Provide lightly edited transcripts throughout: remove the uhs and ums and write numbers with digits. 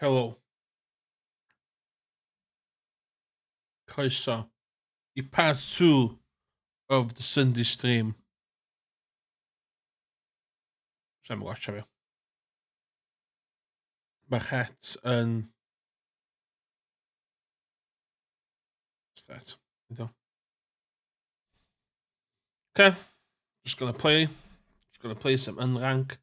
Helo. Croeso i part 2 of the Sunday stream. Sa'n mynd watcha fi. Mae'r het yn... What's that? Okay. Just gonna play. Just gonna play some unranked.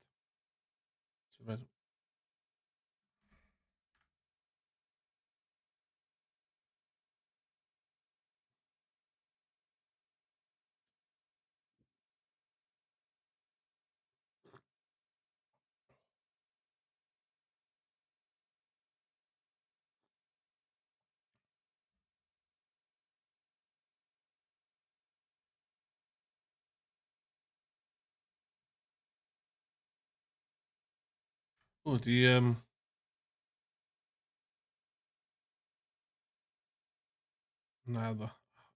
O, di... Um... Na, ddo.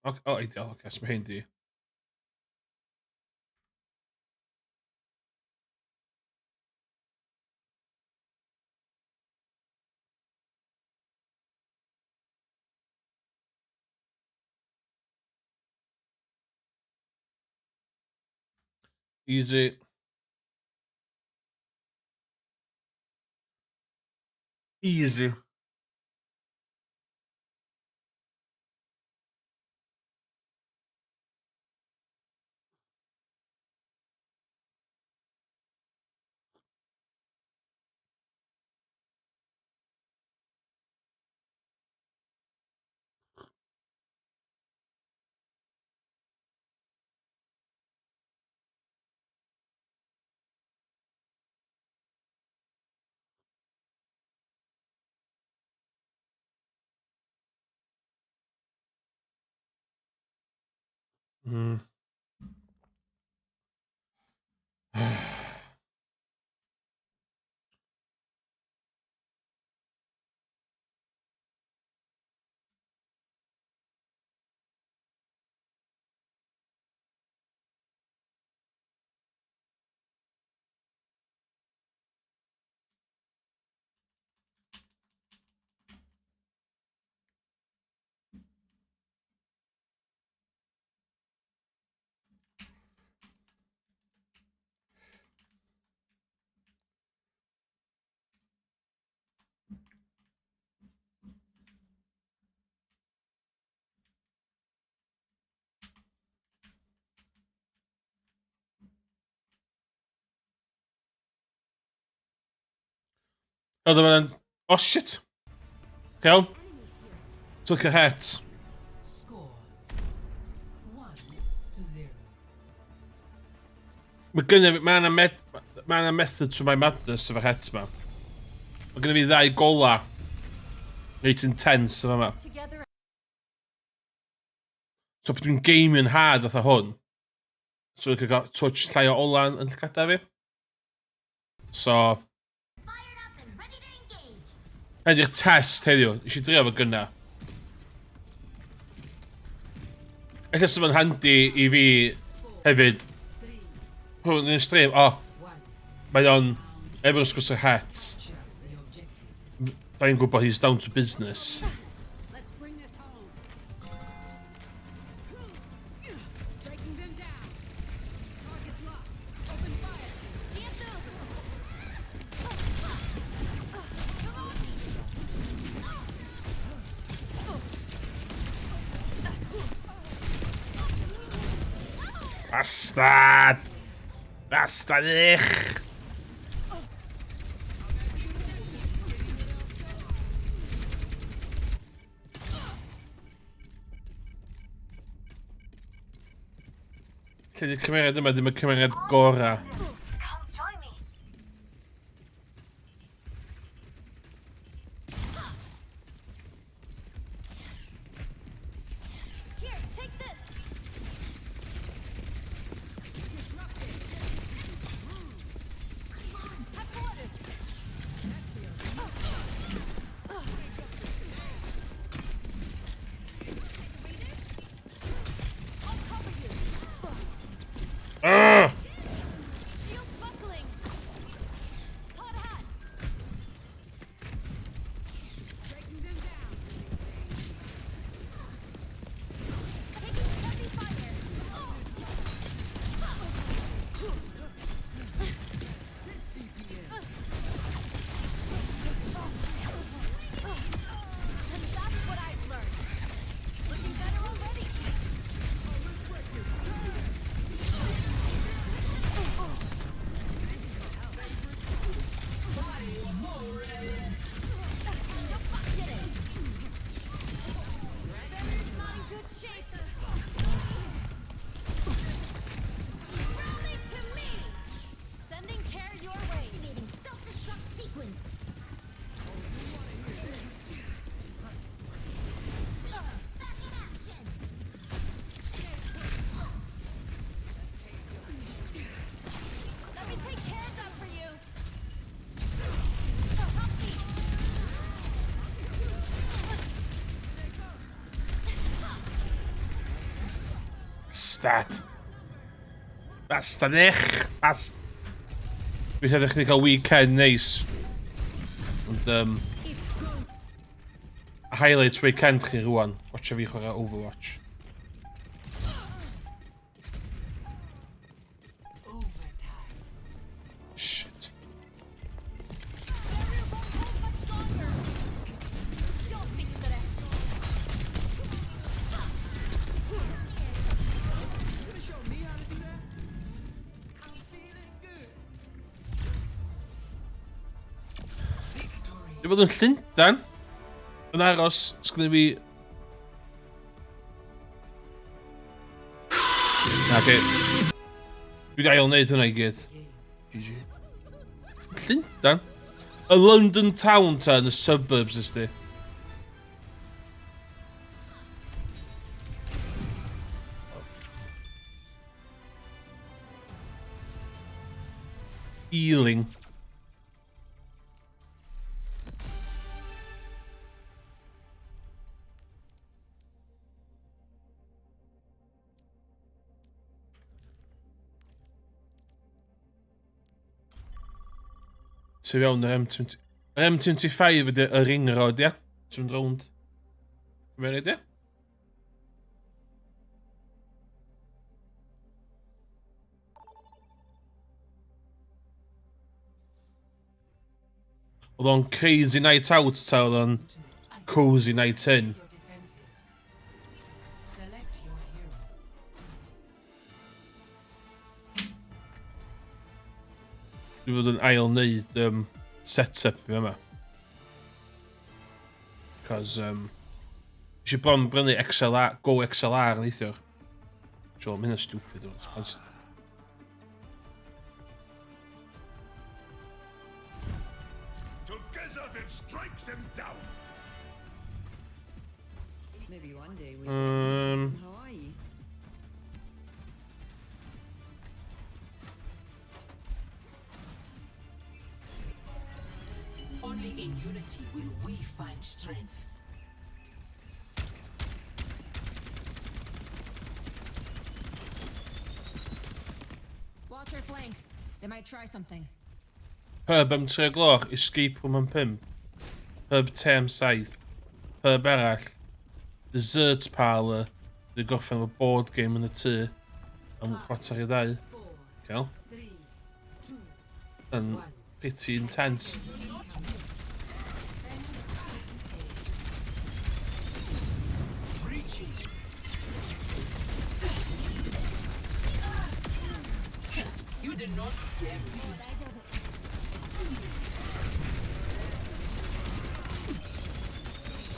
O, oh, ideal, oce, okay, so mae hyn di. Easy. Easy. Other one. Oh shit! Iawn. Took a het. Mae gynnu fi, mae yna med, mae yna method to my madness efo'r het ma. Mae gynnu fi ddau gola reit intense efo yma. So pryd dwi'n gamio'n hard fatha hwn, so dwi'n cael touch llai o ola yn llygada fi. So... Hyn di'r test heddiw. Nes i drio fo gynna. Ella sydd yn handi i fi hefyd. Hwn yn stream. O. Oh, mae o'n... Efo sgwrs yr het. Da ni'n gwybod he's down to business. Bastard! Bastard ych! Lle di'r cymeriad yma ddim y cymeriad gora. Ah! Bastard. Bastard ech. Bast. Dwi'n siarad chdi cael weekend neis. Ond, highlights weekend chi rwan. Watcha fi chwarae Overwatch. Shit. Dwi'n bod yn Llundain. Yn aros, sgynny fi... Na, oce. Dwi wedi ail wneud hwnna i gyd. GG. Llundain? Y London town ta yn y suburbs ysdi? Ealing. Tu fewn yr M20... Yr M25 ydy yr ring road, ia? Ti'n mynd rownd. Cymeryd, ia? Oedd o'n crazy night out ta oedd o'n cozy night in? Dwi fod yn ail wneud set-up fi yma. Cos, eisiau bron brynu XLR, Go XLR neithiwr. Siol, mae hynna'n stupid o. Together they'll strike them down. Maybe one day we'll Hawaii. Only in unity will we find strength. Watch your flanks. They might try something. Pub am 3 gloch, escape room am 5. Pub te am 7. Pub arall. Dessert parlour. Dwi'n gorffen efo board game yn y tŷ. Am 1:45. Cael. Yn pretty intense. You did not scare me.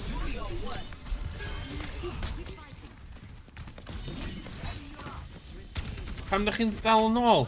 Do your worst. Pam da chi'n dal nôl?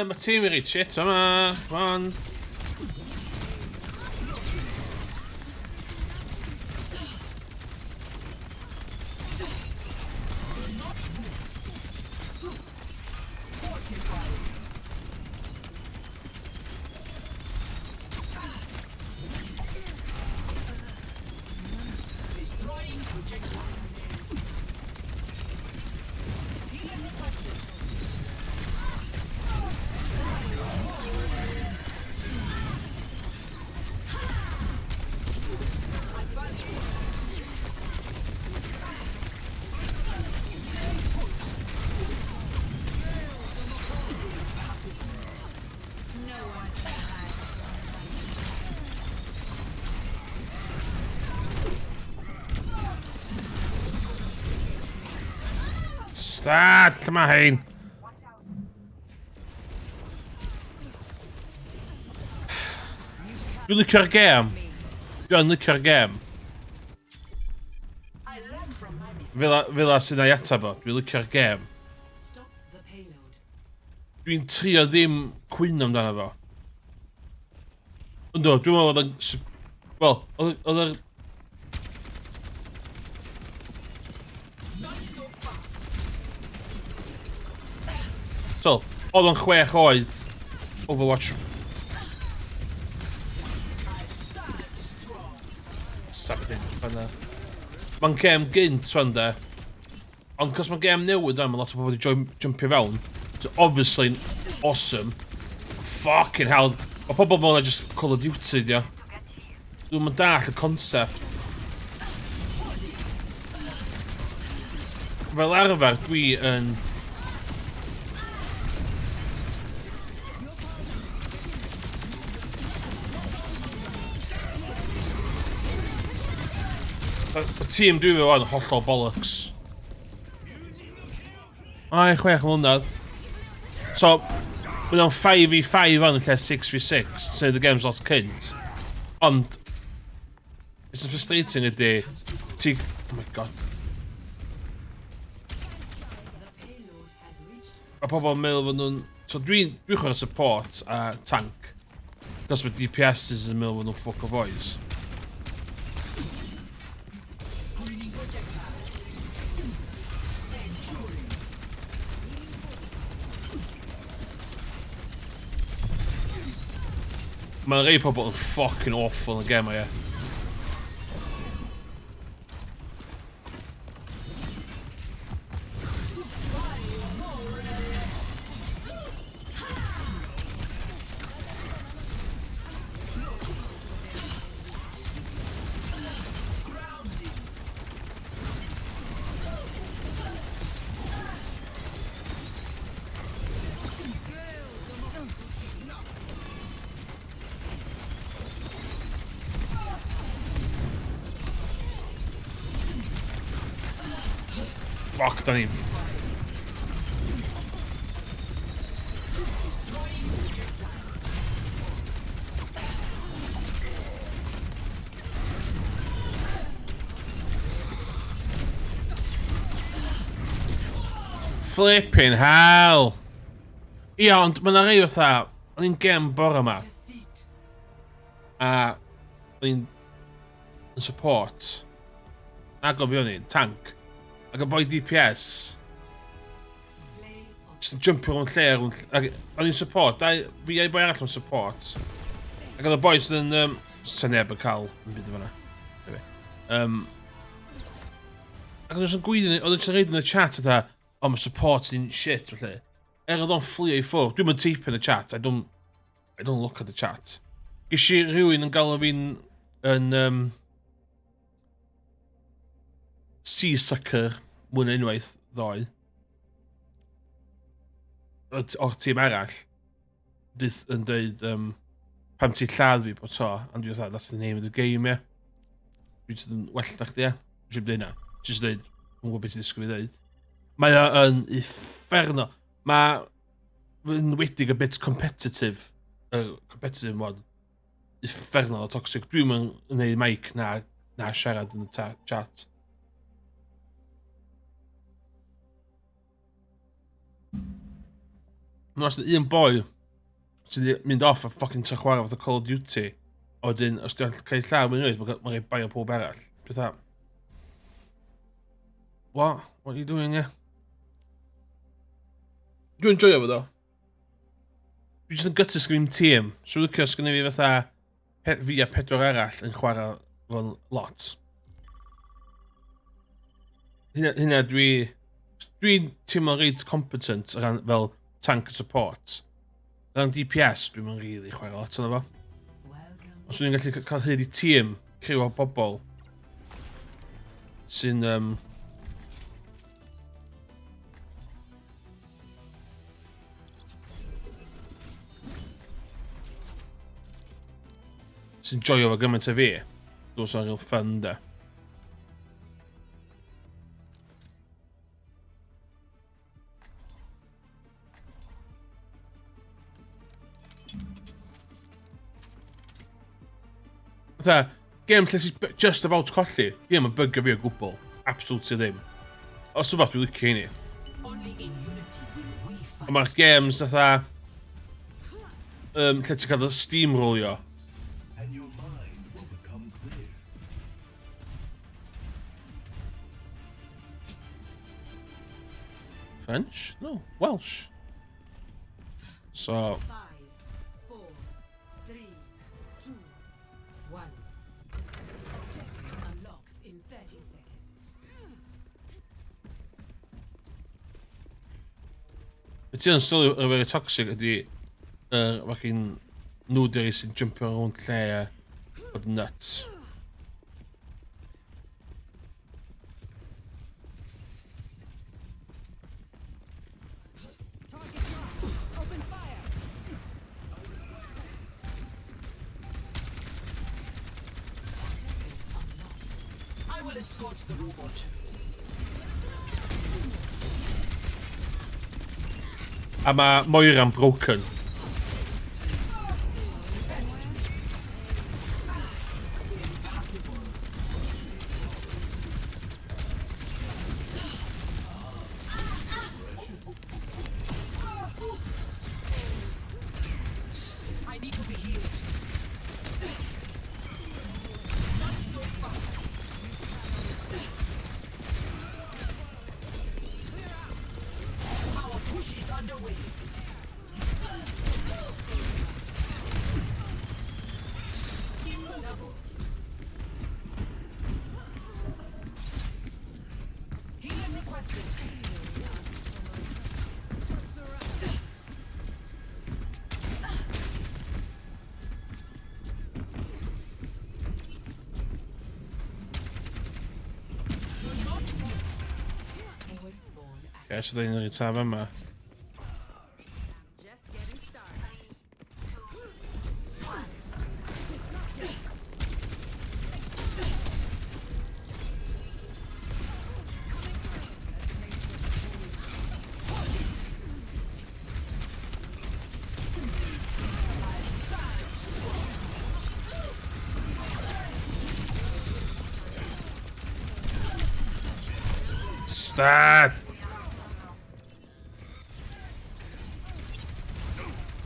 Mae tîm i reit shit yma. Come on. Destroying projectiles. Healing requested. No one can hide. Stad, lle mae hein? Dwi'n licio'r gêm. Dwi'n licio'r gêm. I learn from my mistakes. Fela sy'n ei atab o. Dwi'n licio'r gêm. Stop the payload. Dwi'n trio ddim cwyno amdano fo. Yndw, dwi'n meddwl oedd yn... Wel, oedd yr... So, oedd o'n chwech oed Overwatch. Sabyn, fanna. Mae'n gem gynt, wan de. Ond cos mae'n gem newydd wan, mae lot o bobl wedi jumpio fewn. So obviously awesome. Fucking hell. Mae pobl fel yna just Call of Duty, dio. Dwi'n mynd dall y concept. Fel arfer, dwi yn... Y tîm dwi'n fyw yn hollol bollocks. Ai, 6 mlynedd. So, mae o'n 5v5 fan yn lle 6v6, sy'n y games lot cynt. Ond, it's frustrating ydy, ti... Oh my god. Mae pobl yn meddwl fod nhw'n... So dwi'n dwi chwarae support a tank. Cos mae DPS yn meddwl fod nhw'n fuck of boys. Mae rei pobl yn fucking awful yn y gem ie. Fuck, da ni... Flipping hell! Ia, ond mae yna rei fatha... O'n i'n gem bore yma. A... O'n i'n... Yn support. Agor fi o'n i'n tank. Ac y boi DPS... Just yn jumpio rhwng lle, rhwng lle. Ac o'n i'n support, dau, fi a'i boi arall yn support. Ac oedd y boys yn... Sa neb yn cael yn byd o fanna. Ac oedd yn gweiddi, oedd yn reid yn y chat fatha, o, mae support ni'n shit, felly. Er oedd o'n fflio i ffwrdd, dwi'n mynd teip yn y chat, I don't look at the chat. Ges i rhywun yn galw fi'n yn sea sucker mwy na unwaith ddoe. O'r tîm arall yn dweud pam ti'n lladd fi bod to, ond dwi'n dweud, that's the name of the game, yeah. Dwi'n just yn well na chdi, ie. Dwi'n dweud hynna. Just dweud, dwi'n gwybod beth ti'n disgwyl i dweud. Mae o yn uffernol. Mae yn wedig a bit competitive, competitive mod, uffernol o toxic. Dwi'n mynd yn gwneud mic na siarad yn y chat. Mae'n os un boi sy'n mynd off a fucking tra chwarae fath o Call of Duty, a wedyn, os dwi'n cael ei llaw mewn unwaith, mae'n rhaid bai o pob arall. Dwi'n dda, what? What are you doing, yeah? Dwi'n joio fo, ddo. Dwi'n just yn gutted sgyn fi'm tîm. So dwi'n licio sgyn fi fatha fi a pedwar arall yn chwarae fo'n lot. Hynna dwi'n teimlo reit competent o ran fel tank and support. O ran DPS, dwi'n mynd rili chwarae lot yna fo. Os dwi'n gallu cael hyd i tîm, criw o bobl sy'n sy'n joio fo gymaint o fi. Dwi'n sôn real fun de. Fatha, game lle sy'n just about colli, game yn bygio fi o gwbl. Absolutely ddim. Os rhywbeth dwi'n licio hynny. Ond mae'r games fatha... Lle ti'n cael y steamrollio. French? No, Welsh. So, 5, 4, 3, 2, 1. Objective unlocks in 30 seconds. Be ti yn sylwi yn very toxic ydi fucking nhw di sy'n jumpio rownd lle a bod yn nuts. Target locked. Open fire. I will escort the robot. A mae Moira'n broken. I need to be healed. Not so fast. Our push is underway. Immovable. Healing requested. Do not move. Forward spawn at Okay, so dyn ni'n taf yma. Just getting started. Stad!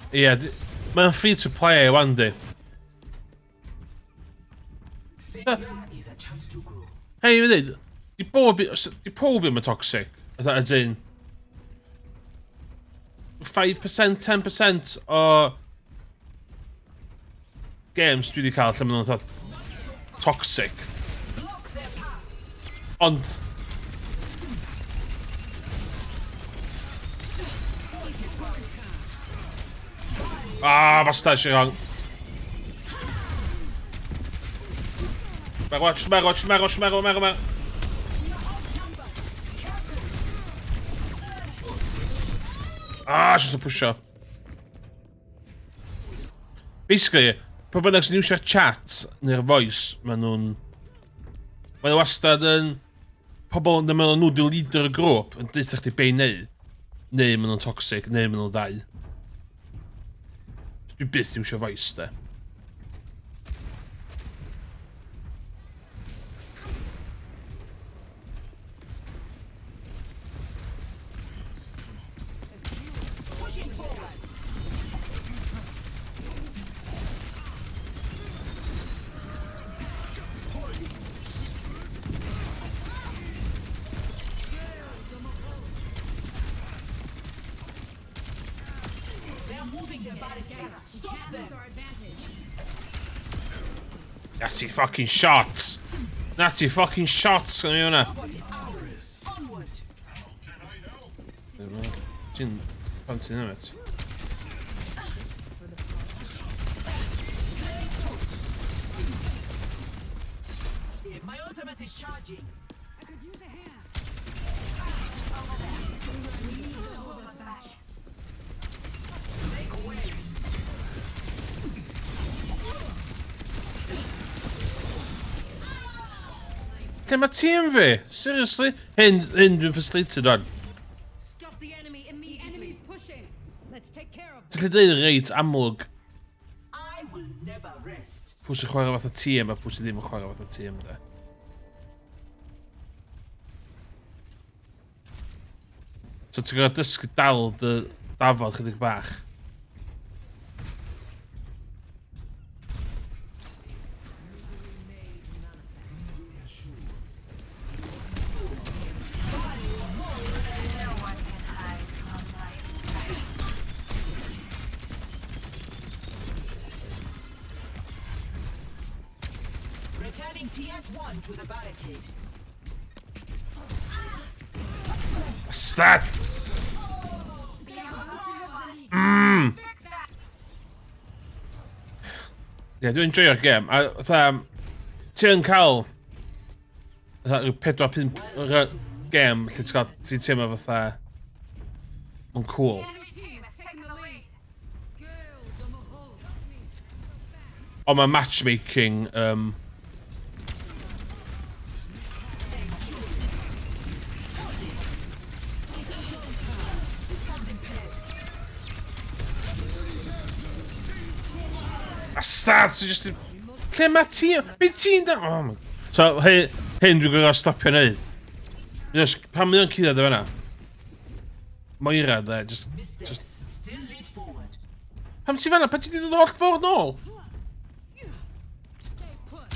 Ie, yeah, mae'n free to play wan di. Failure is a chance to grow. Hei, fi dweud, di bob, di pob ddim yn toxic. Fatha, as in, 5%, 10% o games dwi wedi cael lle maen nhw'n fatha toxic. Block their path. Ond, ah, bastard, eisiau wrong. Marw, marw, marw, marw, marw, marw. Ah, just a pwysio. Basically, pa bynnag sy'n iwsio'r chat neu'r voice, maen nhw'n... Maen nhw wastad yn... Pobl yn meddwl nhw di leader y grŵp yn deutha chdi be i wneud. Neu maen nhw'n toxic, neu maen nhw'n ddau. Dwi byth iwsio voice, de. Pushing forward. They are moving their barricade. Stop Can't them. lose our advantage. Nasty fucking shots! Nasty fucking shots! Gwna i hwnna. What is ours? Onward. Ti'n... Pam ti'n ymwneud? My ultimate is charging. I could use a hand. Make way. Lle mae tîm fi? Seriously? Hyn, hyn dwi'n frustrated o'n. Stop the enemy immediately. The enemy's pushing. Let's take care of Ti'n gallu dweud reit amlwg I will never rest. pwy sy'n chwarae fatha tîm a pwy sy'n ddim yn chwarae fatha tîm, de. So ti'n gorfod dysgu dal dy dafod chydig bach. Returning TS1 to the barricade. Bastard! Ie, yeah, dwi'n enjoyo'r gêm. A fatha, ti yn cael fatha rhyw 4-5 gêm lle ti'n cael, ti'n teimlo fatha, mae'n cool. Ond mae matchmaking, Bastard, sy'n just... Lle mae ti? Be ti'n da? Oh my... So, hyn, hyn dwi'n gorfod stopio wneud. Just, pan mae o'n cuddiad o fan'na? Moira, de, just... Still lead forward. Pam ti fan'na? Pan ti di dod holl ffordd nôl? Stay put.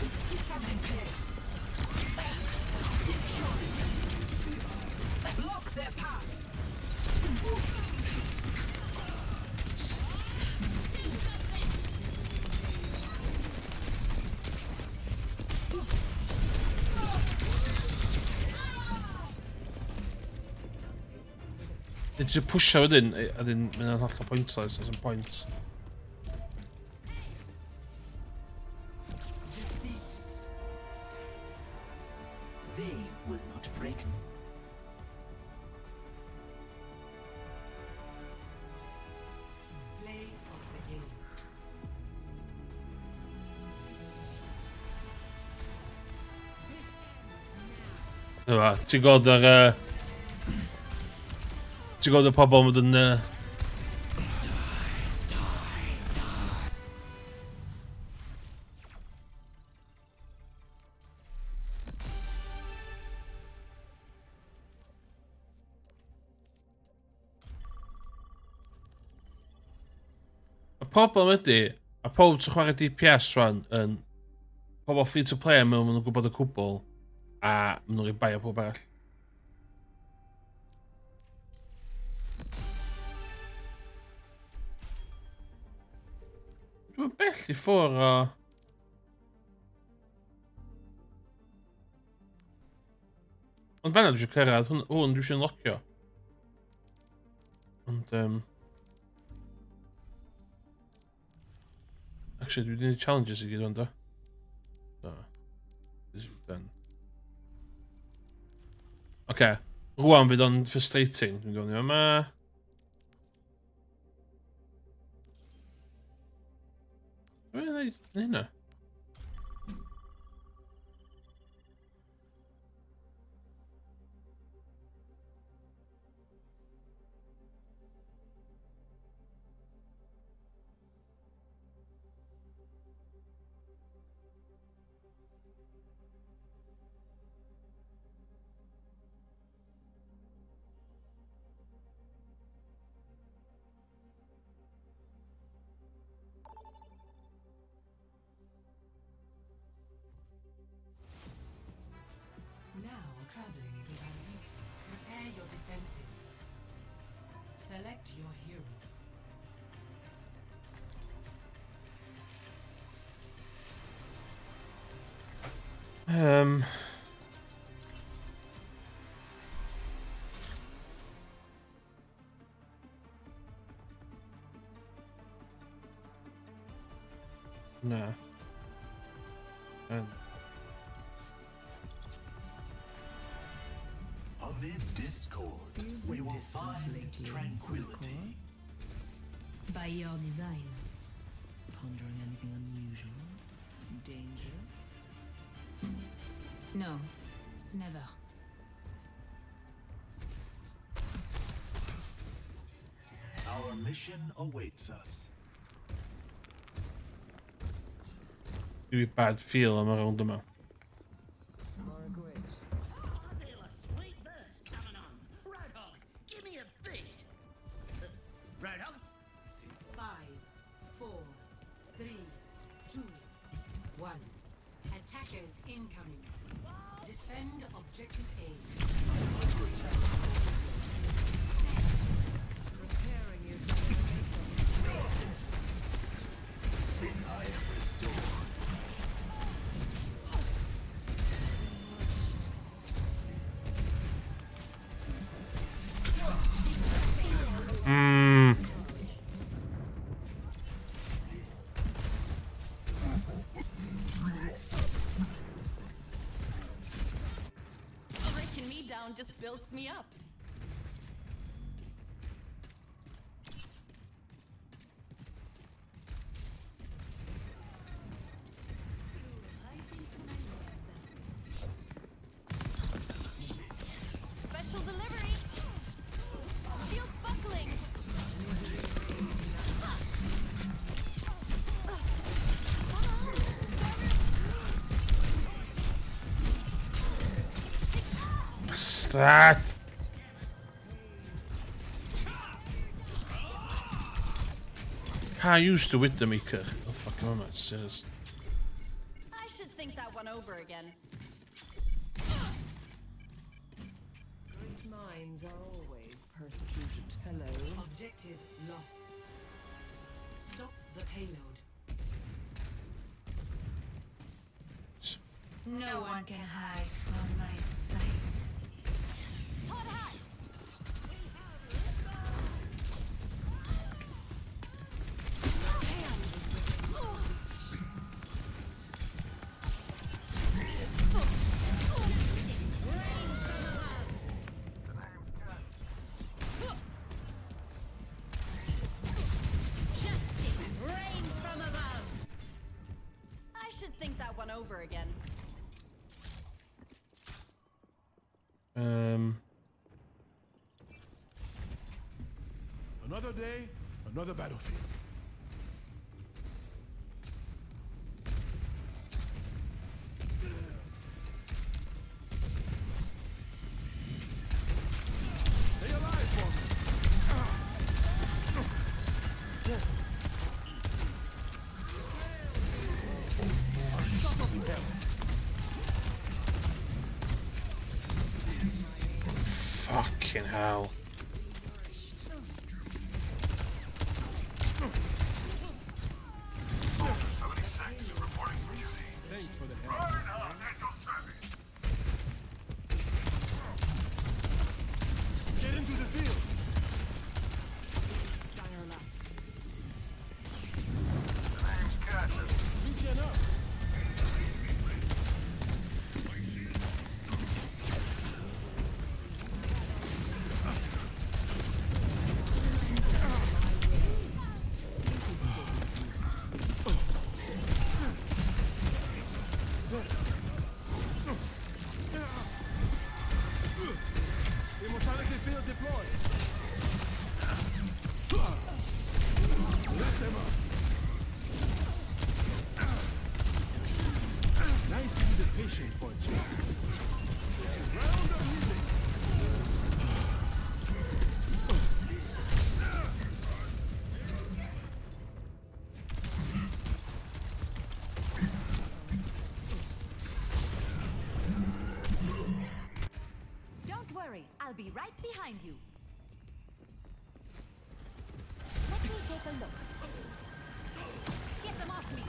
A taste of poison. Block their path. Neu ti'n pwysio wedyn, a wedyn mae'n hollol pointless, there's no point. Defeat. They will not break me. Play of the game. Dyma, ti'n gweld yr... Ti'n gweld y pobl yn mynd yn... Y problem ydy, a pob ti'n chwarae DPS rwan yn pobl free to play yn meddwl maen nhw'n gwybod y cwbl a maen nhw'n rhoi bai o pob arall. Dwi'n bell i ffwrdd o... Ond fan'na dwi eisiau cyrraedd, hwn, hwn dwi eisiau unlockio. Ond, actually, dwi wedi gwneud challenges i gyd o'n do. So, this is done. Oce, rwan fydd o'n frustrating. Dwi'n dod i yma. Dwi'n gwneud hynna. Now traveling to Paris. Prepare your defenses. Select your hero. Na. Amid discord, You've we been will distant find lately, tranquility. By your design. Pondering anything unusual? Dangerous? No, never. Our mission awaits us. Dwi bad feel am y rownd yma. Morgwich. I feel a sweet verse coming on. Roadhog, give me a beat. Roadhog? 5, 4, 3, 2, 1. Attackers incoming. Defend objective A. song just builds me up. Special delivery. Shields buckling. Bastard! Can't use the Widowmaker. Oh fuck, I'm not serious. I should think that one over again. Great minds are always persecuted. Hello. Objective lost. Stop the payload. No one can hide from my sight. Hot hat! Justice reigns from above. I should think that one over again. Another day, another battlefield. Stay alive for me. Fucking hell. Thanks for the help. Get into the field. Regen up. Immortality field deployed. Lift them up. Nice to be the patient for a change. Round of healing. Don't worry, I'll be right behind you. Let me take a look. Get them off me.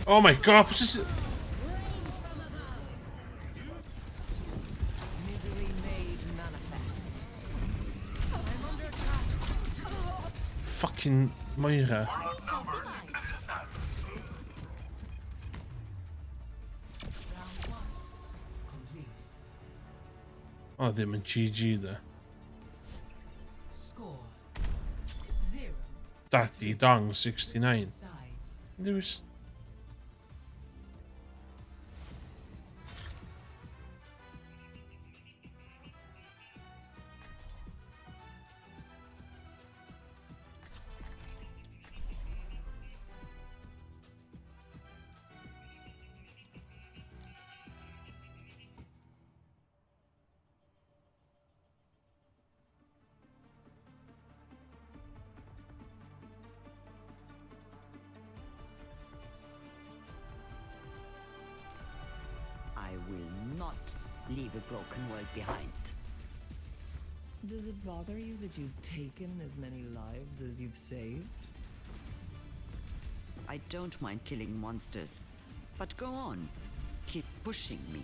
Oh my god, what's this? Misery made manifest. Fucking Moira. Round one. Complete. Oh, ddim yn GG de. Score. 0. Daddy Dong 69. Sides. There was... I will not leave a broken world behind. Does it bother you that you've taken as many lives as you've saved? I don't mind killing monsters, but go on. Keep pushing me.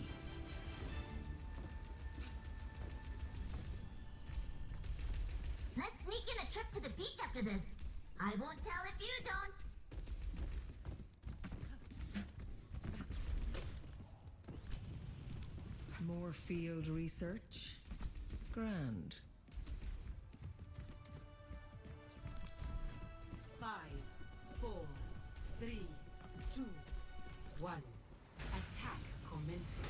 Let's to the beach after this. I won't tell if you don't. More field research? Grand. 5, 4, 3, 2, 1. Attack commencing.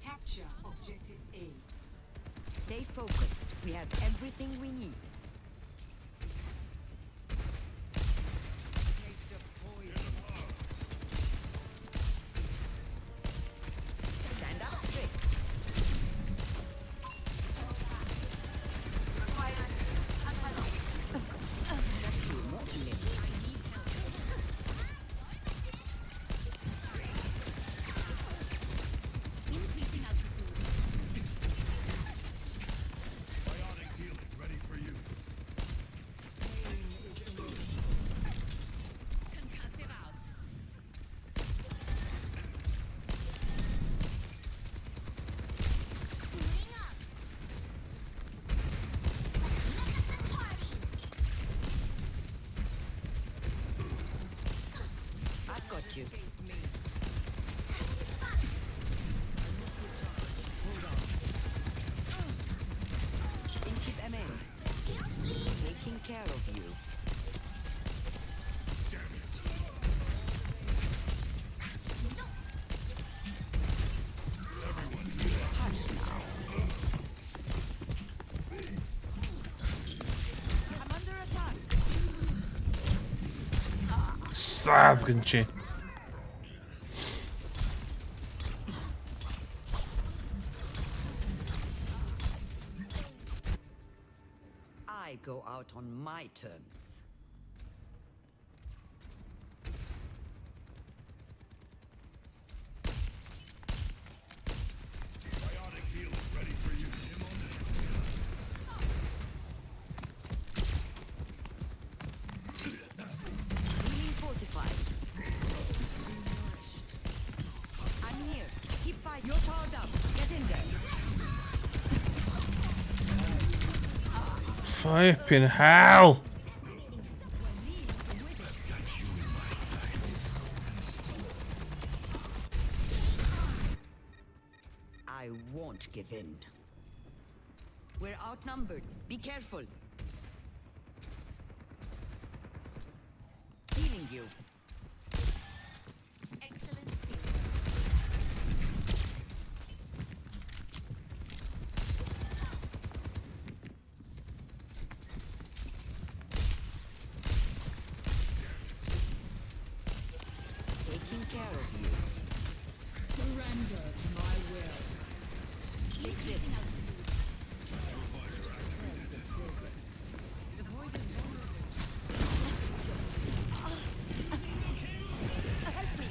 Capture objective A. Stay focused. We have everything we need. Taste of poison. Stand up straight. More healing. Increasing altitude. Bionic healing ready for use. Concussive out. Booting up. Let's mess up the party. I've got you. Intip MA. Taking care of you. Hush now. I'm under attack. Stadd gen ti. I go out on my terms. Bionic healing ready for use. Healing fortified. I'm here. Keep fighting. You're powered up. Get in there. Flipping hell! I've got you in my sights. I won't give in. We're outnumbered. Be careful. Healing you. Excellent team. Taking care of you. Surrender to my will. Take this. Progress. The void is vulnerable. Help me.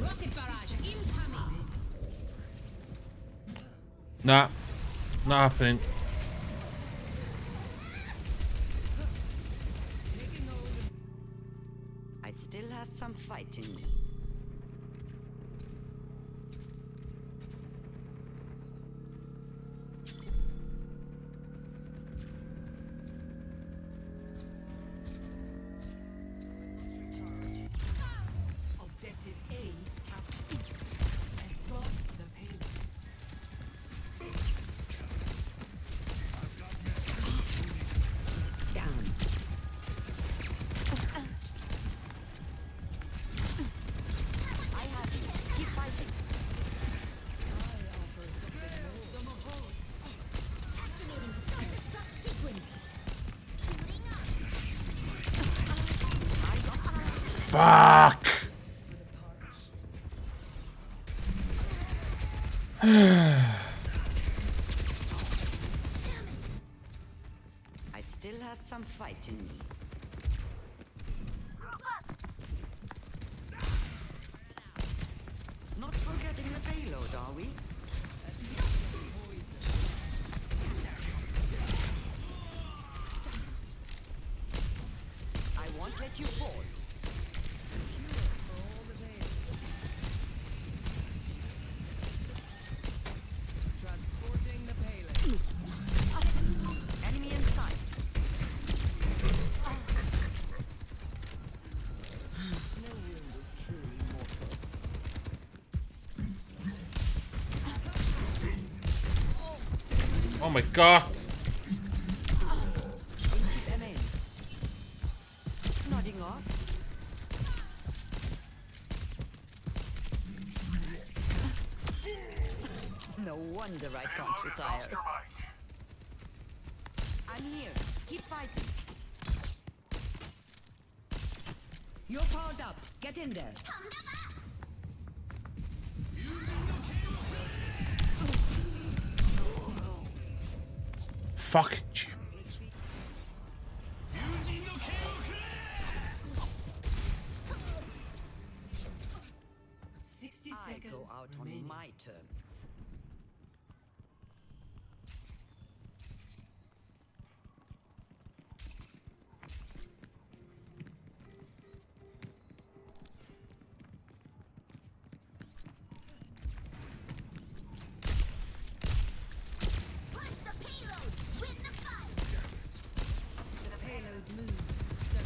Rocket barrage incoming. Nah. Not happening. Taking hold of I still have some fight in me. Objective A captured. Escort the payload. Down. I have you. Keep fighting. Activating self-destruct sequence. Booting up. Fuck! the parched. I still have some fight in me. Group up. Not forgetting the payload, are we? I won't let you fall. For all the tales. Transporting the payload. Enemy in sight. Oh my god! Keep them in. Nodding off. No wonder I can't retire. I'm here. Keep fighting. You're powered up. Get in there. Fucking cheap. 60 I seconds go out remaining. on my terms. Push the payload. Win the fight. The payload moves. So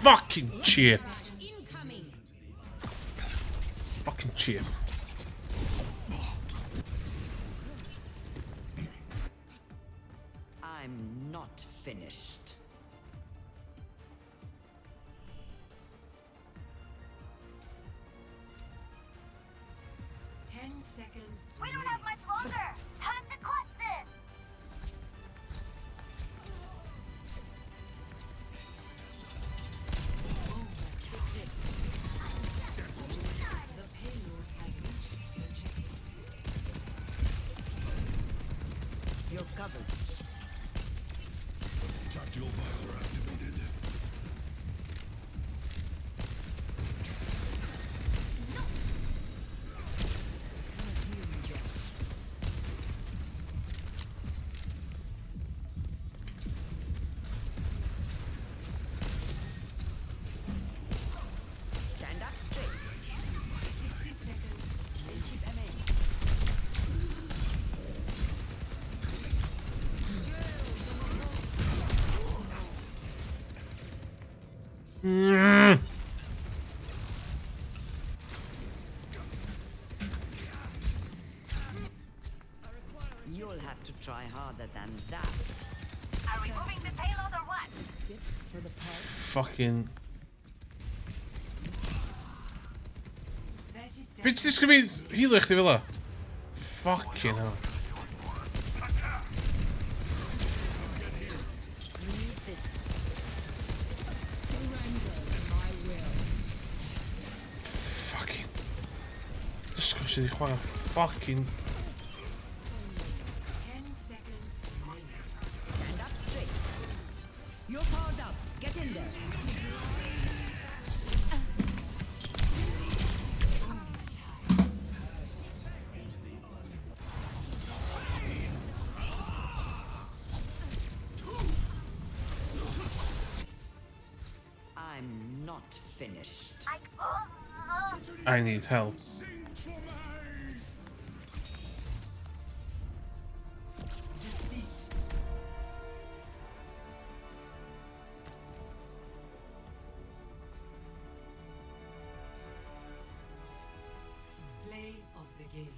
Fucking cheer. incoming. Fucking cheer. I'm not finished. Ten seconds. We don't have much longer. Time to clutch this. The payload has reached the checkpoint. You're covered. Tactical visor activated. Stand up straight. 60 seconds. Keep them in. You'll have to try harder than that. Are we moving the payload or what? Sip for the part. Fucking... 30 seconds. Be ti disgwyl fi healio chdi fel 'a? Fucking hell. You need this. Surrender to my will. Fucking... Disgwyl sydd i chwarae fucking... 10 seconds remaining. Stand up straight. You're powered up. Get in there. I'm not finished. I need help. Sing for me! Defeat. Play of the game.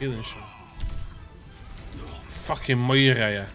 Healing shot. Fucking Moira, ia.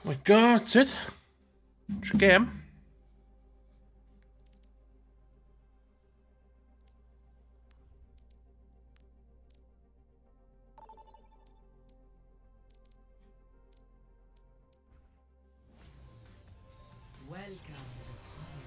Oh my god, that's it. Tr game. Welcome to Pioneer.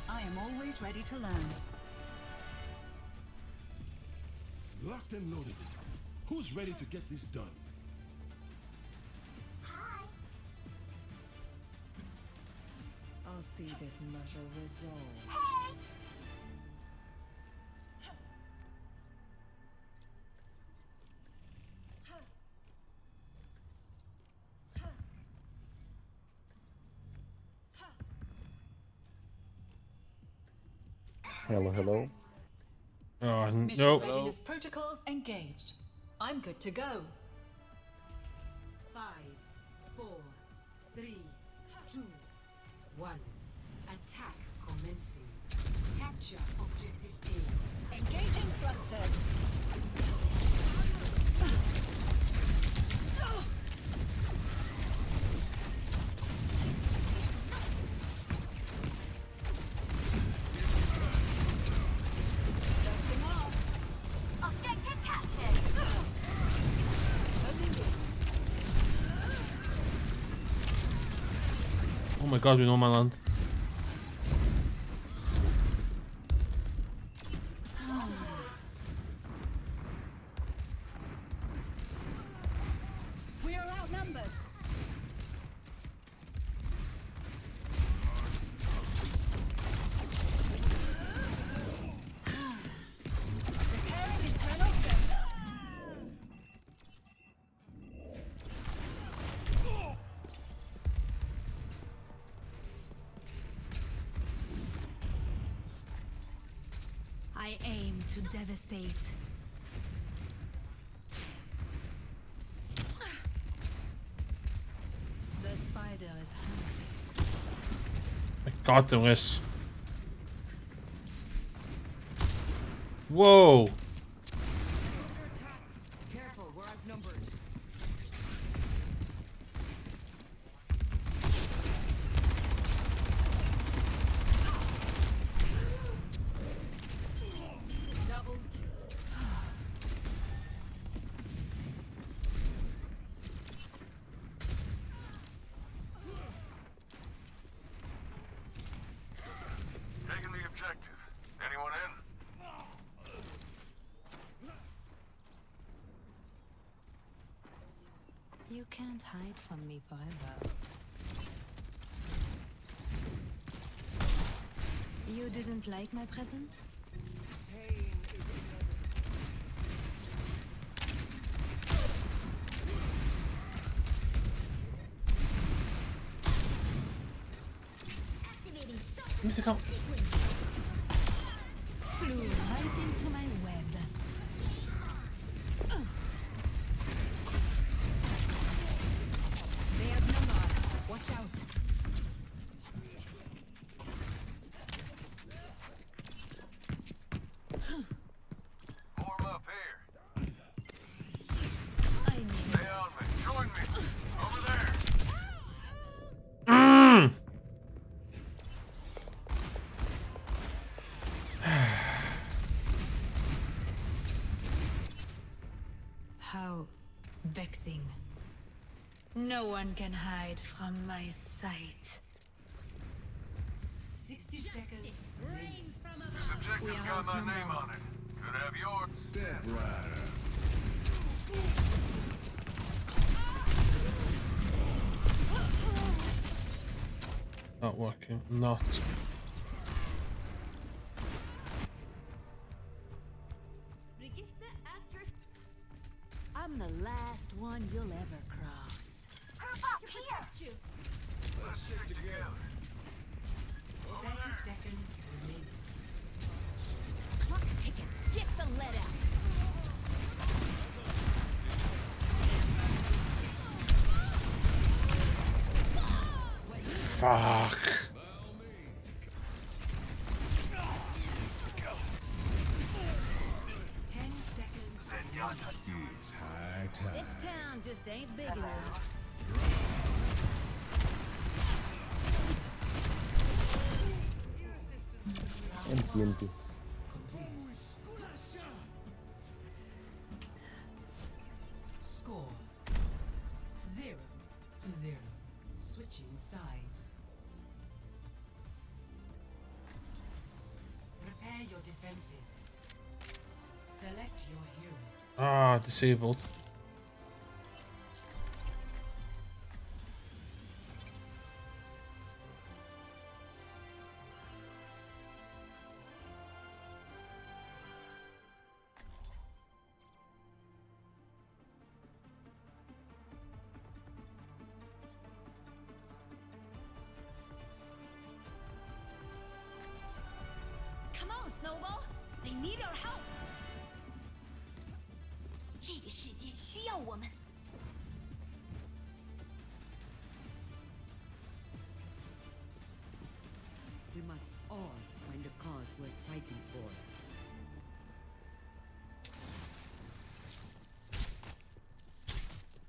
I am always ready to learn. Locked and loaded. Who's ready to get this done? Hi. I'll see this matter resolved. Hey. Hello, hello. Oh, Mission no. readiness protocols engaged. I'm good to go. 5, 4, 3, 2, 1. Attack commencing. Capture objective A. Engaging thrusters. Dusting off. Objective captured. Oh my god, we know my land. We are outnumbered. Repairing internal circuit. I aim to devastate. The spider is hungry. My god, the risk. Whoa. Under attack. Careful, we're outnumbered. Double kill. Taking the objective. Anyone in? You can't hide from me forever. You didn't like my present? Pain is inevitable. Activating Methu cael... Flew right into my web. They outnumber us. Watch out. Vexing. No one can hide from my sight. 60 seconds remaining. This objective's got my name on it. Could have yours. Step right up. Not working. Not. Brigitte at your I'm the last one you'll ever cross. group up here. You. Let's stick together. 30 seconds remaining. Clock's ticking. Get the lead out. Fuck. 10 seconds. It's high time. This town just ain't big enough. Empty, empty. Score 0-0. Switching sides. Prepare your defenses. Select your hero. Ah, disabled. Come on, Snowball. They need our help. 这个世界需要我们。 We must all find a cause worth fighting for.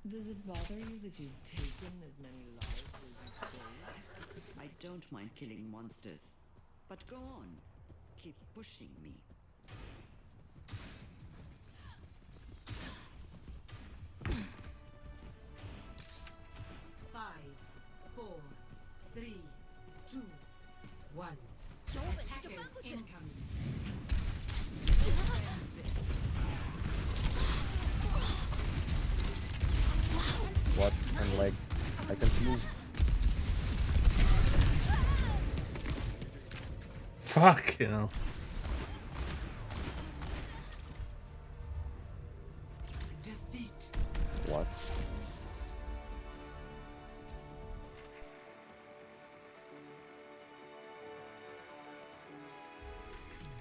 Does it bother you that you've taken as many lives as you've saved? I don't mind killing monsters. But go on. Keep pushing me. Five, four, three, two, one. Attackers incoming. What? I'm like, I can't move. Fuck you know. Defeat. What?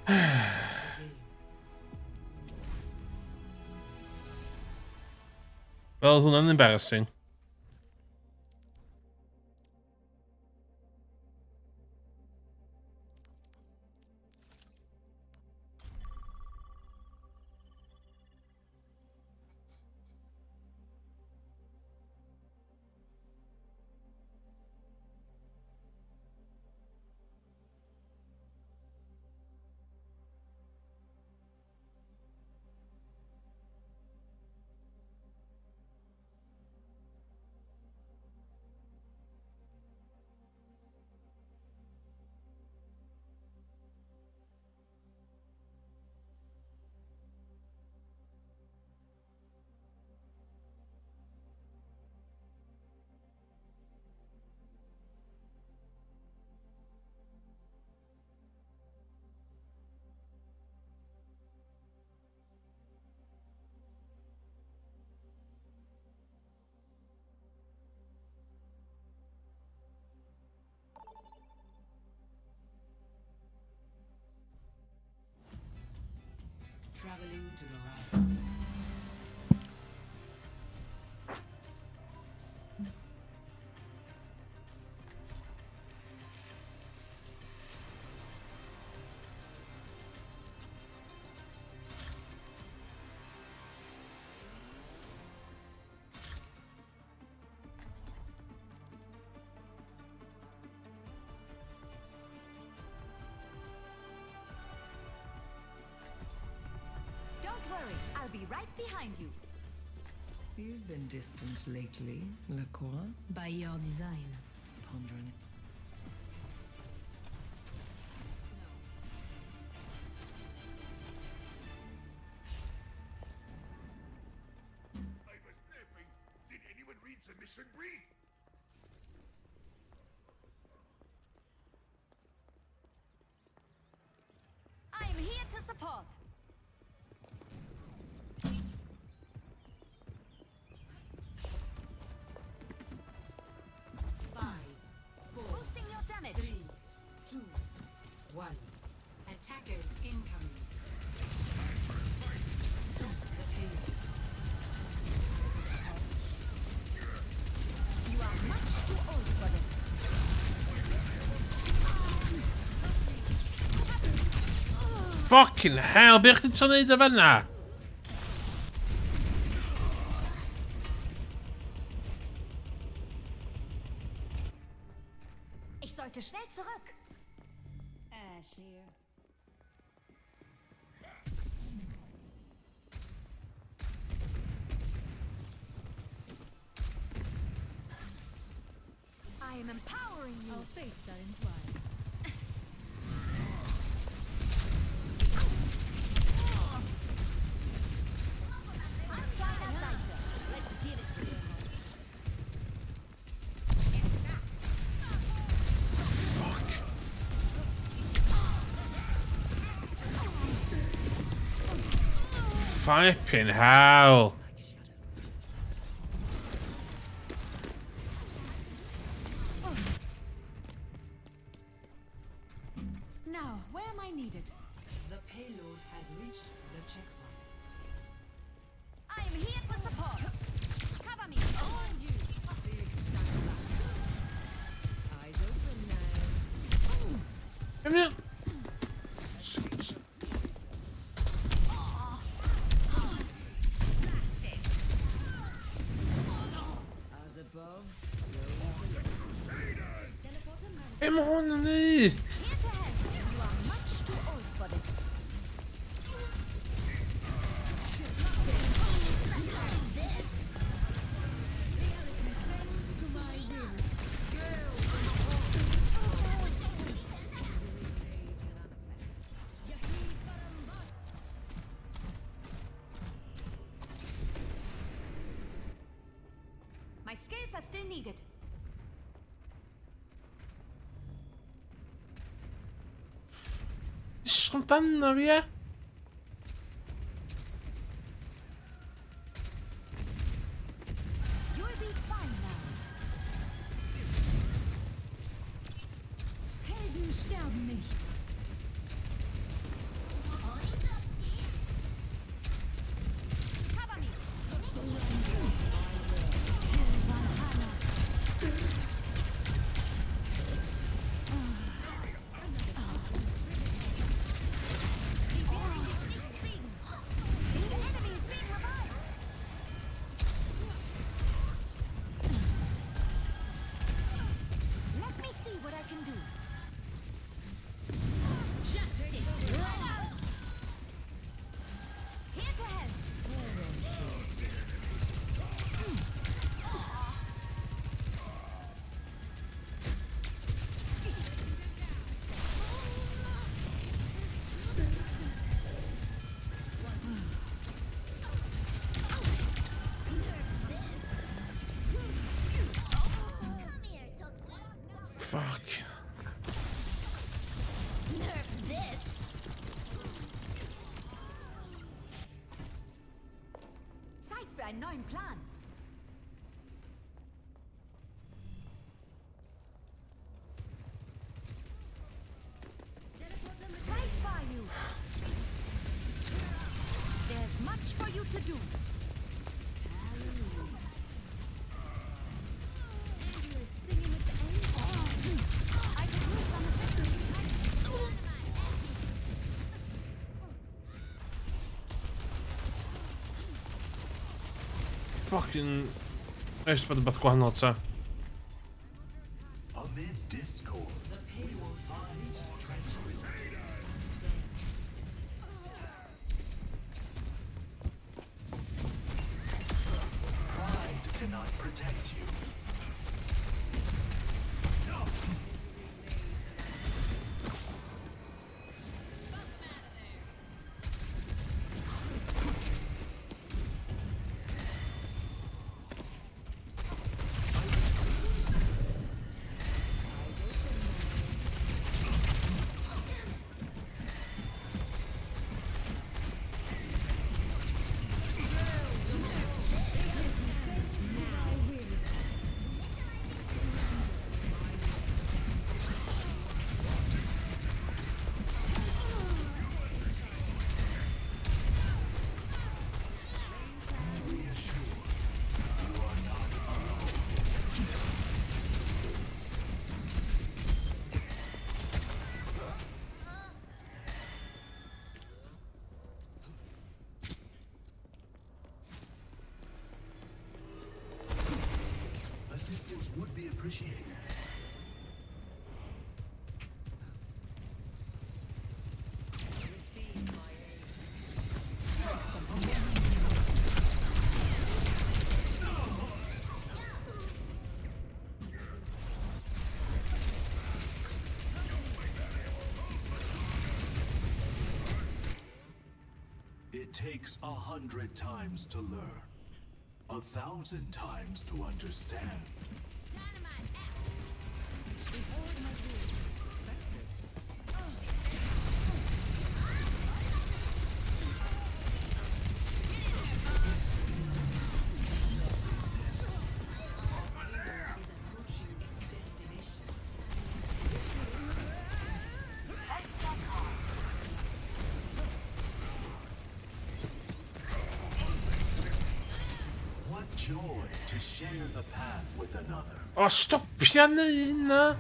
Game. Wel, hwnna'n embarrassing. Traveling to the right. Don't worry, I'll be right behind you. You've been distant lately, LaCroix. By your design. Pondering. I was napping. Did anyone read the mission brief? I am here to support. Five, four, Boosting your damage. 3, 2, 1. Attackers incoming. Stop the payload. You are much too old for this. Fucking hell, be chdi'n trio neud o fan'na? Ich sollte schnell zurück. Ash here. I am empowering you. Our fates are entwined. I'm deiner Seite. Let's get it. Fuck. Flipping hell. Now, where am I needed? The payload has reached the checkpoint. I am here to support. Cover me. On you. Eyes open now. Come here. As above, so Be mae hwn yn neud? Here to help. You are much too old for this. My skills are still needed. Disgwyl amdano fi, ie? You'll be fine now. Helden sterben nicht. Cover me. The enemy is being revived. Let me see what I can do. Justice. Here to help. Come here, Toki. Fuck. Nerf this. Zeit für einen neuen Plan. Right by you. There's much for you to do. I could use some assistance. Fucking... Eisiau bod yn beth gwahanol ta. Amid discord, The payload has reached the tranquility. Would be appreciated. It takes 100 times to learn, 1,000 times to understand. Dynamite out. Is approaching its destination. What joy to share the path with another. O, stopia neu hynna!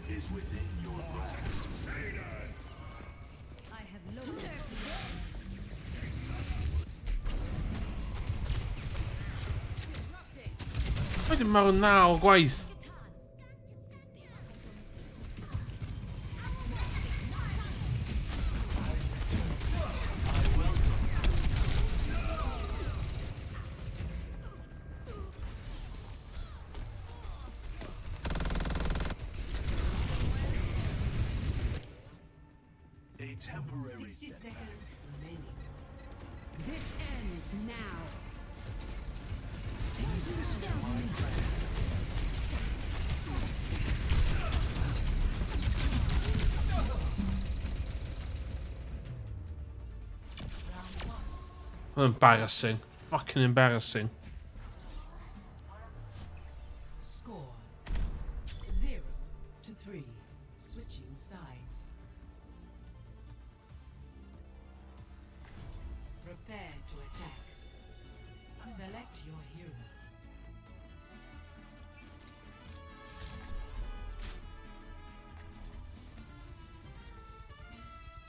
Is within your grasp. I have loaded. Wedi marw 9 gwaith. A temporary 60 setback. seconds remaining. This ends now. Listen to my prayer. Embarrassing. Fucking embarrassing. Score 0-3. Switching sides. Prepare to attack. Select your hero.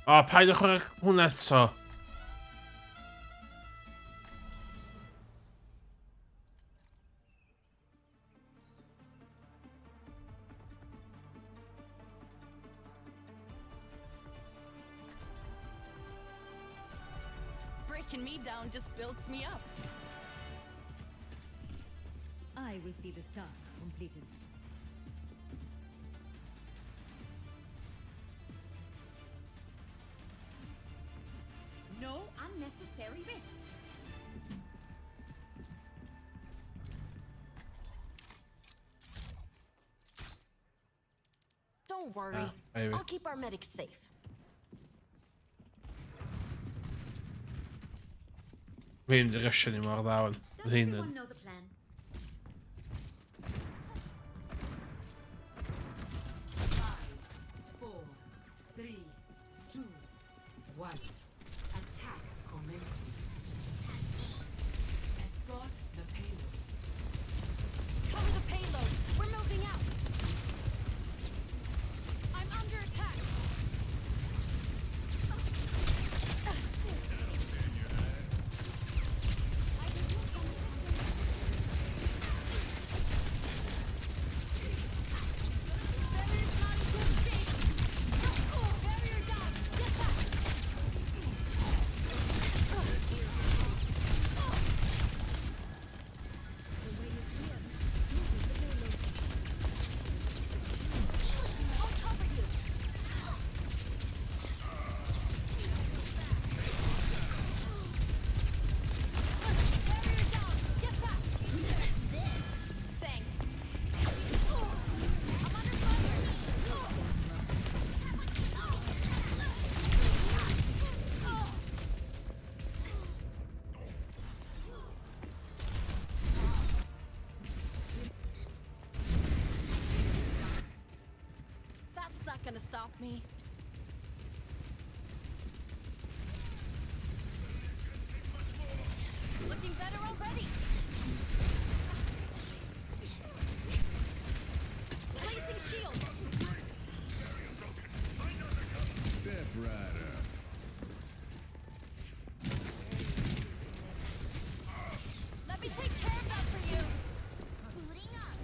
O, paid â chwarae hwnna eto. Breaking me down just builds me up. I will see this task completed. No unnecessary risks. Don't worry. Ah, maybe. I'll keep our medics safe. Fi'n mynd i rysio ni mor dda wan. Does Hyn everyone yn. know the plan? 5, 4, 3, 2, 1. Attack commencing. Escort the payload. Cover the payload. We're moving out. I'm under attack. I can use some assistance. Barrier's not in good shape. Barrier down. Get back. The way is clear. Moving the payload. I'll cover you. Barrier down. Get back. Thanks. I'm under fire. That's not gonna stop me. Looking better already. Placing shield. Step right up. Let me take care of that for you. Booting up.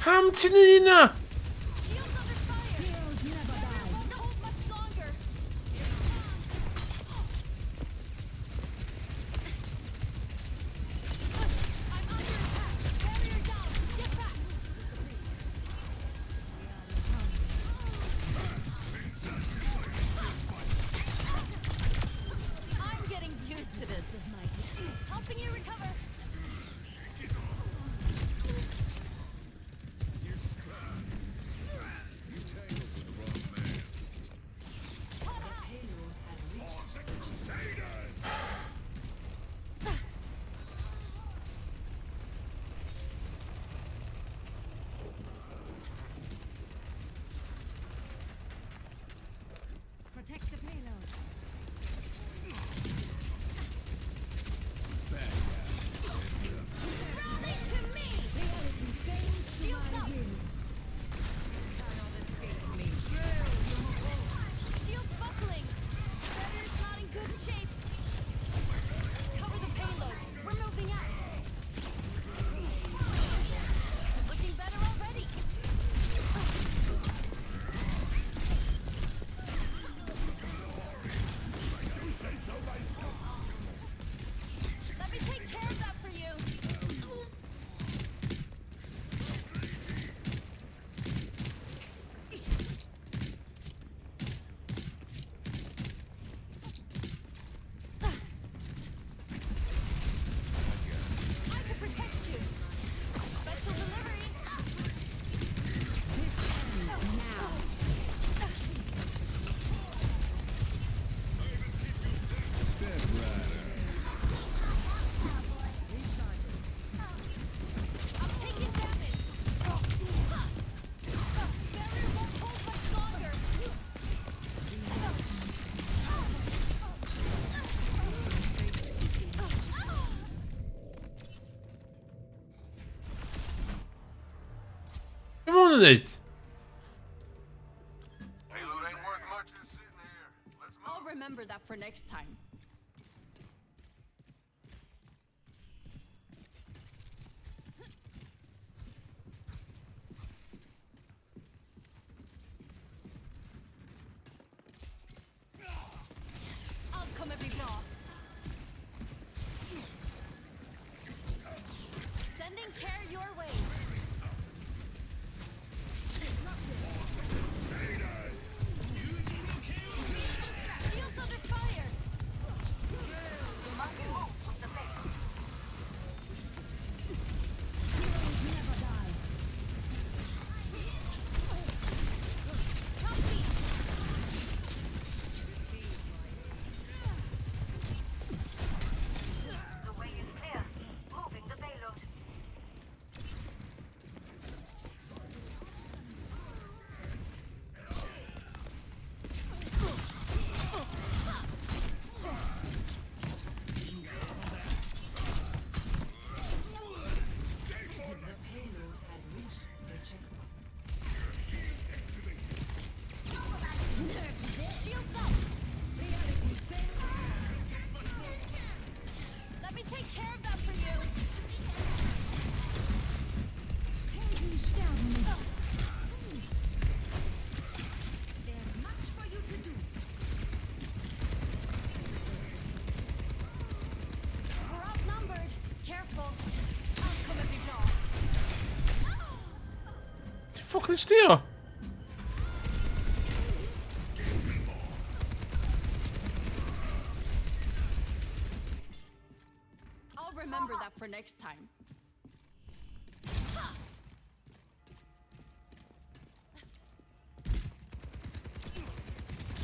Pam ti'n neud hynna? Shields under fire. Heroes never Barrier die. won't hold much longer. I'm under attack. Barrier down. Get back. I'm getting used to this. Helping you recover. Payload has reached the Protect the payload. Rally to me. Shields up. Cannot escape me. Shields buckling. Barrier's not in good shape. Cover the payload. We're moving out. Looking better already. Let me take care of that for you. I can protect you. Special delivery. Now. Step right up. I'm taking damage. Barrier won't hold much longer. Be ma hwn yn neud? I'll remember that for next time. Allt kommer bli bra. Sending care your way. Shields under fire. Heroes never die. Help me. The way is clear. Moving the payload. The payload has reached the checkpoint. Shields up. Let me take care of that for you. Helden sterben nicht. There's much for you to do. We're outnumbered. Careful. Allt kommer bli bra. Ti'n ffwcin stio? I'll remember that for next time.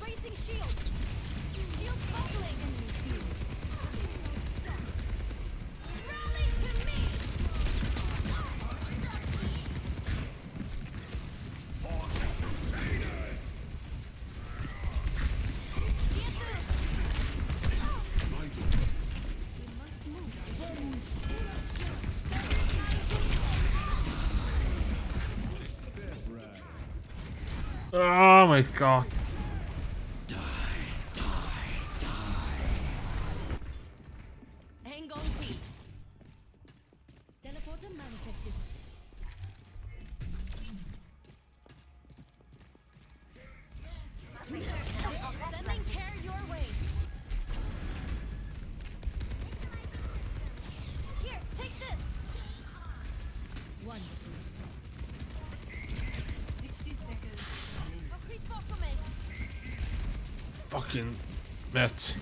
Raising shield. Shield buckling. Rally to me. Oh my god. Hang on T. Teleporter manifested. Fucking met.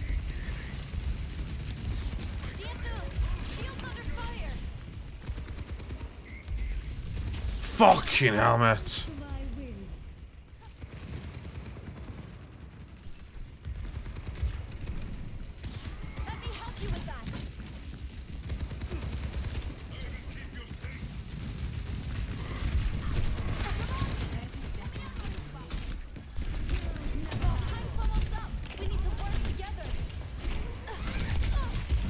Fucking hell, mate. Let me help you with that. Time's almost up. We need to work together.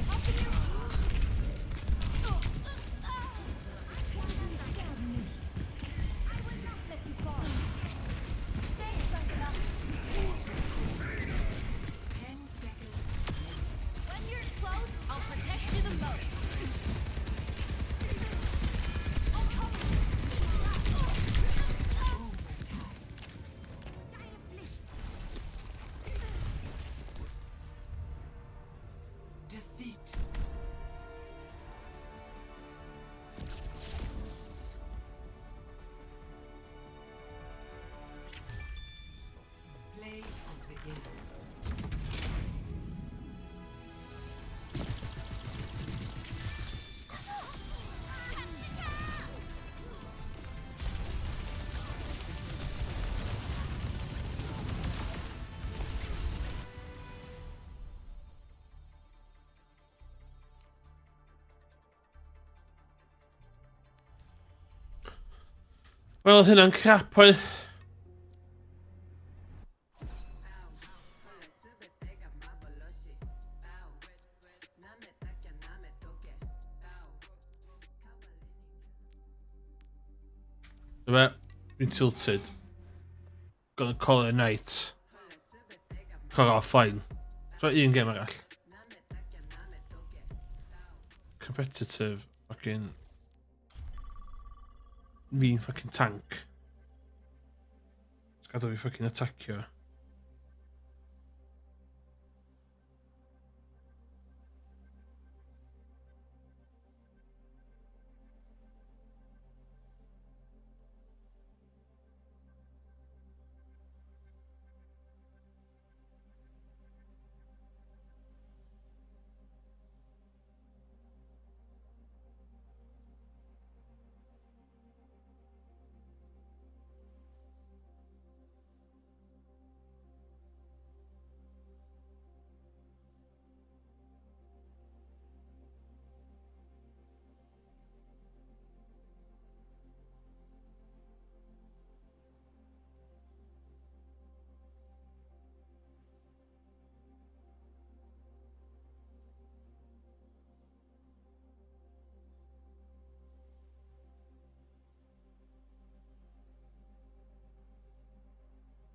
How can you? I will not let you fall. Thanks, Angela. 10 seconds. When you're close, I'll protect you the most. I'll cover you. Deine Pflicht. Defeat. Play of the game. Wel, oedd hynna'n crap oedd. Dyma, dwi'n tilted. Gonna call it a night. Call offline. So un game arall. Competitive fucking fi'n fucking tank. Just gadael fi fucking attackio.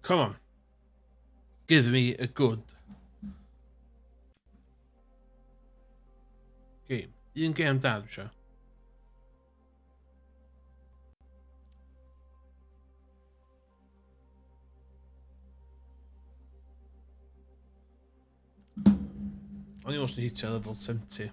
Come on. Give me a good game. Un game da, dwi eisiau. O'n i mostly hitio level 70.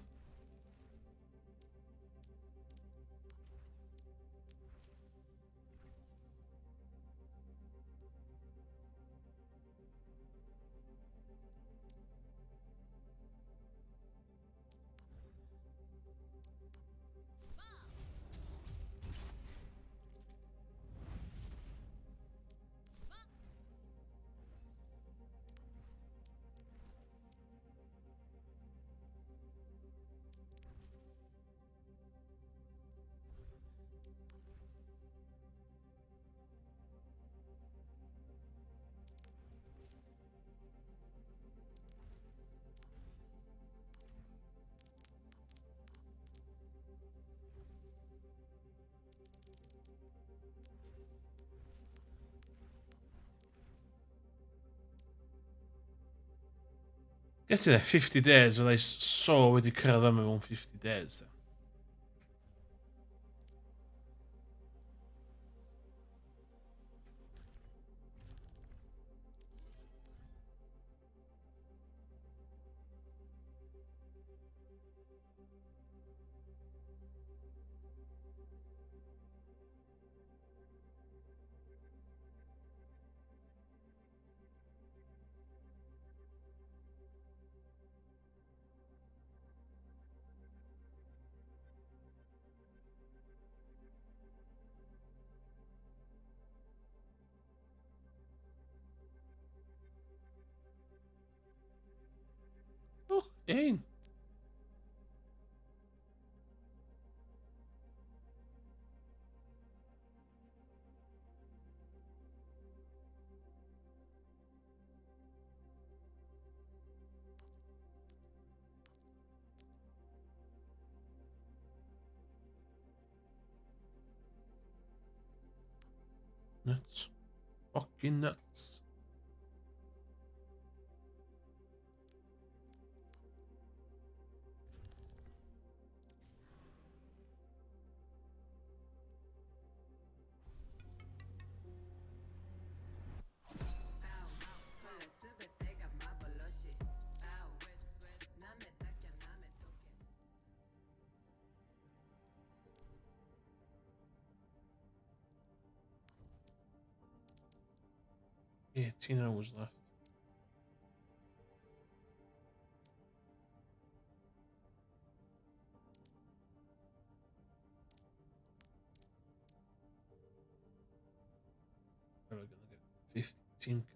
Get to there, 50 days, oedd ei so wedi cyrraedd yma mewn 50 days. De. Dang. Nuts. Fucking nuts. 18 hours left. We're gonna get 15 kills.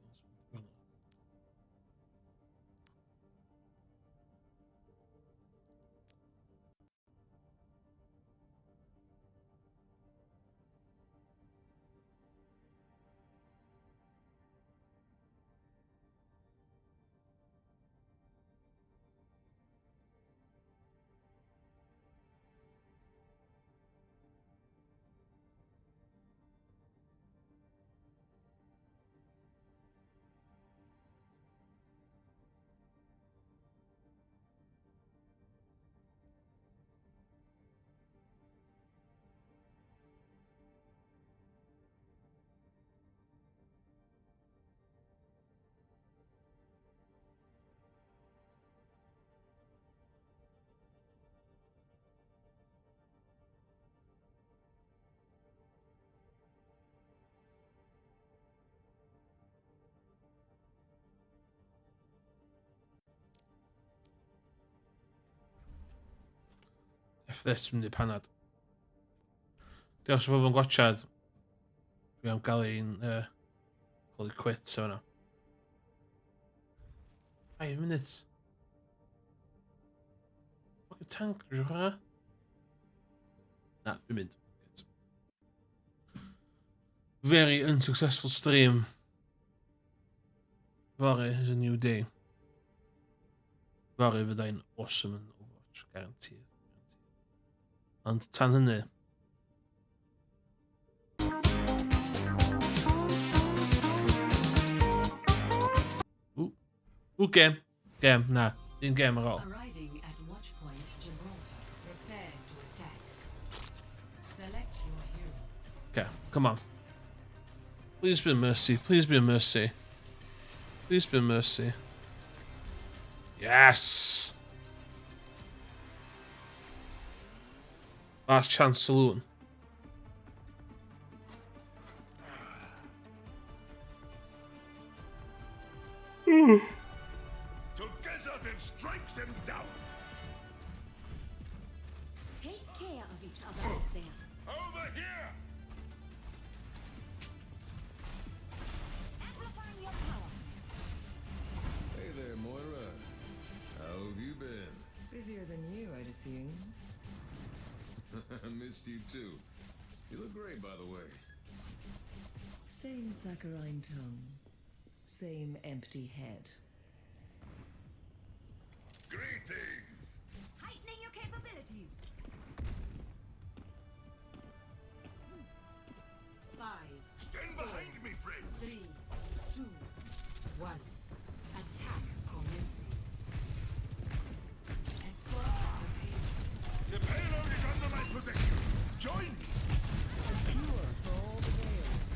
F this mynd i panad. Diolch i bobl yn gwachad. Dwi am gael ein call it quits o hwnna. 5 minutes. Fucking tank dwi eisiau chwarae. Na, dwi'n mynd. Very unsuccessful stream. Fory is a new day. Fory fyddai'n awesome yn Overwatch, guaranteed. Ond tan hynny, Ooh. Ooh, game. Game, na. Un game ar ôl. Arriving at Watchpoint Gibraltar. Prepare to attack. Select your hero. Okay, come on. Please be a mercy. Please be a mercy. Please be a mercy. Yes! Last chance saloon. Together we'll strike them down. Take care of each other out there. Over here! Amplifying your power. Hey there, Moira. How have you been? Busier than you, I'd assume. I missed you too. You look great, by the way. Same saccharine tongue, same empty head. Greetings! Heightening your capabilities. 5, Stand behind me, friends! 3, 2, 1. Attack commencing. Escort the payload. The payload is under my protection. Join me! A cure for all the veils.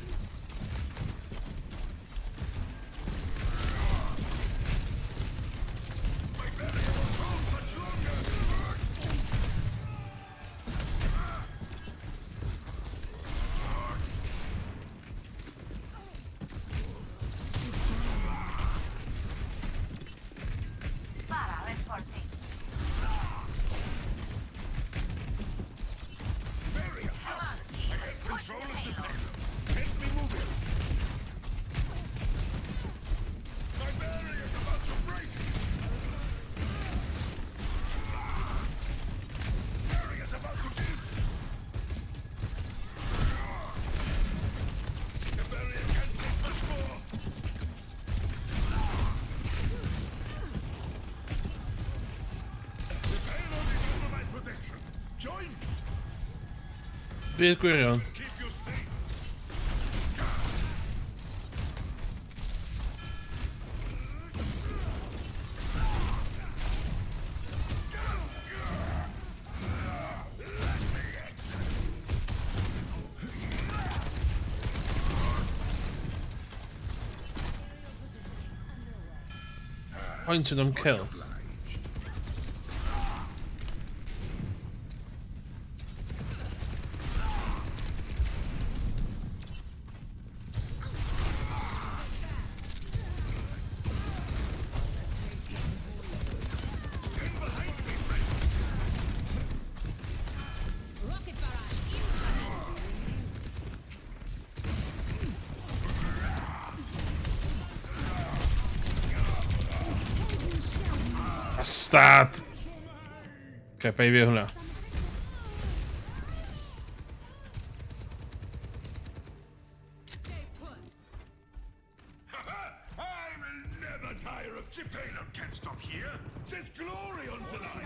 Bydd gwirion. Pointed am kill. Rocket barrage incoming. Bastard! Okay, baby hwnna. Stay put. I will never tire of Chipelo. Can't stop here. There's glory on the line.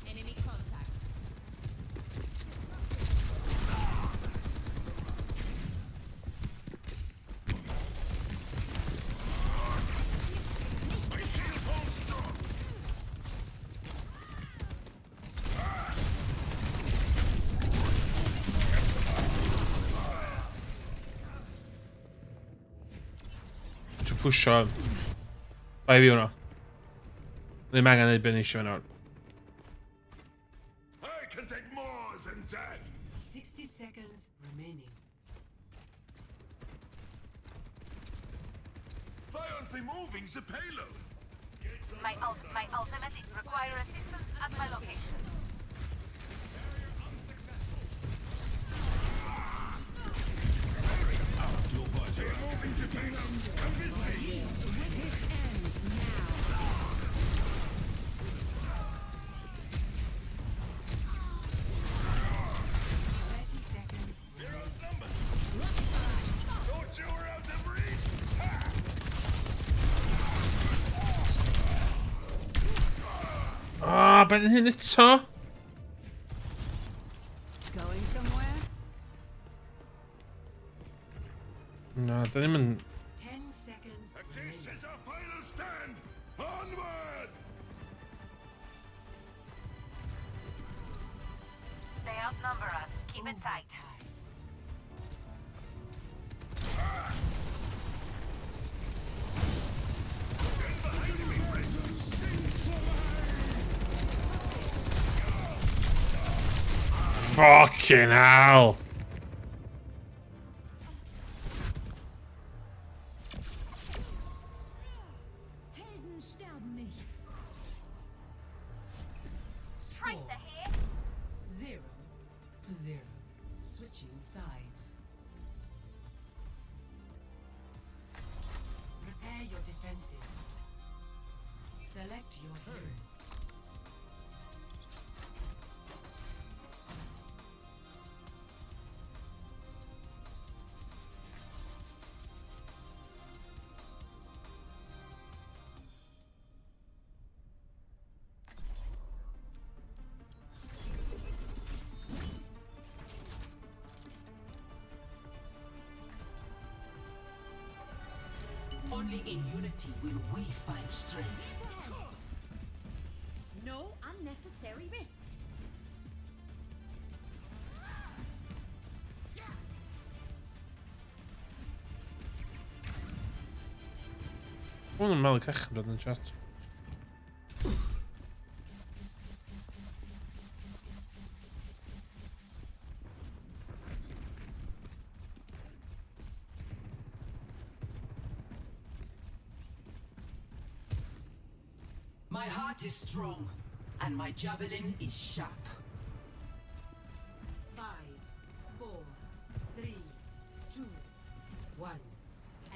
Enemy contact. My shield holds strong. Ti'n pwysio. Bai fi hwnna. Ddim angen neud beth eisiau nawr. I can take more than that. 60 seconds remaining. Why aren't we moving the payload? My ultimate is require assistance at my location. They're moving the payload. Come with me. Thirty seconds. They're outnumbered. Thought you were out of reach. Ha! Ah, ben hyn eto? Going somewhere? Na, da ni'n mynd... 10 seconds remaining. This is our final stand. Onward! They outnumber us. Keep it tight. Overtime. Stand behind me, friend. Fucking hell! Helden sterben nicht. Score Tracer here. 0-0. Switching sides. Prepare your defenses. Select your hero. Only in unity will we find strength. No unnecessary risks. Hwn yn malu cachan dod yn chat. My heart is strong, and my javelin is sharp. 5, 4, 3, 2, 1.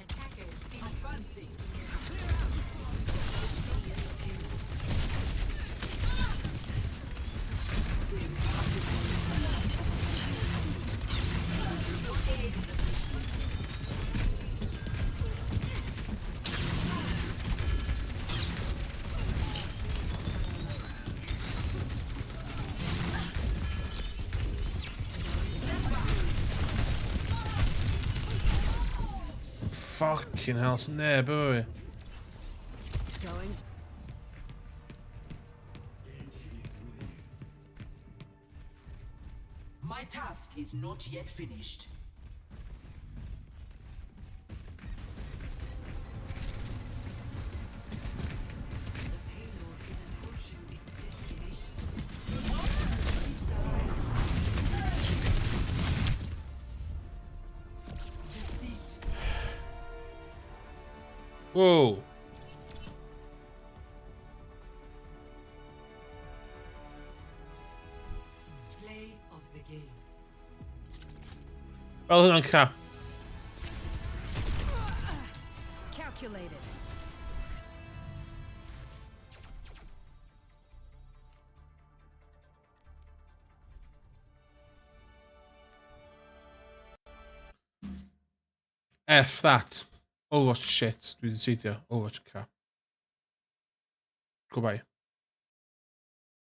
Attackers advancing. Clear out. Fucking hell, sy'n neb efo fi. Going. My task is not yet finished. The payload is approaching its destination. Defeat. Whoa. Play of the game. Fel hynna'n crap. Calculated. F that. Overwatch shit. Dwi wedi seidio. Overwatch crap. Goodbye.